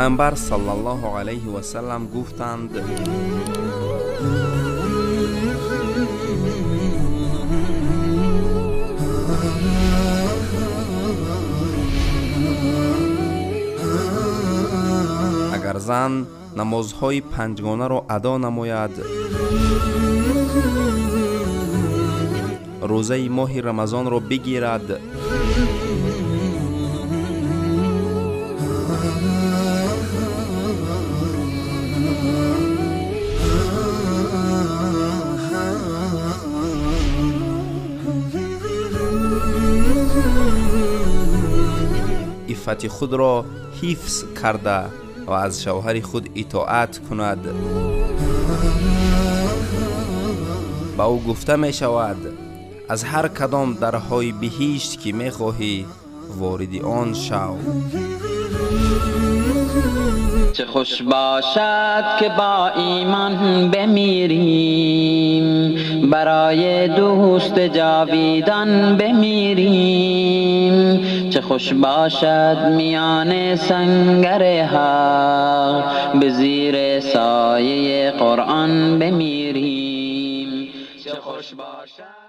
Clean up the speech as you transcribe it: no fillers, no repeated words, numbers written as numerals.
Паёмбар саллаллоҳу алайҳи васаллам гуфтанд: агар зан намозҳои панҷгонаро адо намояд, рӯзаи моҳи Рамазонро бигирад, иффати худро ҳифз карда ва аз шавҳари худ итоат кунад, ба ӯ гуфта мешавад: аз ҳар кадом дарҳои биҳишт ки мехоҳӣ вориди он шав. Чӣ хуш бошад ки бо имон бимирем, барои дӯст ҷовидон бимирем. Чӣ хуш бошад миёни сангари ҳақ, ба зери сояи Қуръон бимирем. Чӣ хуш бошад.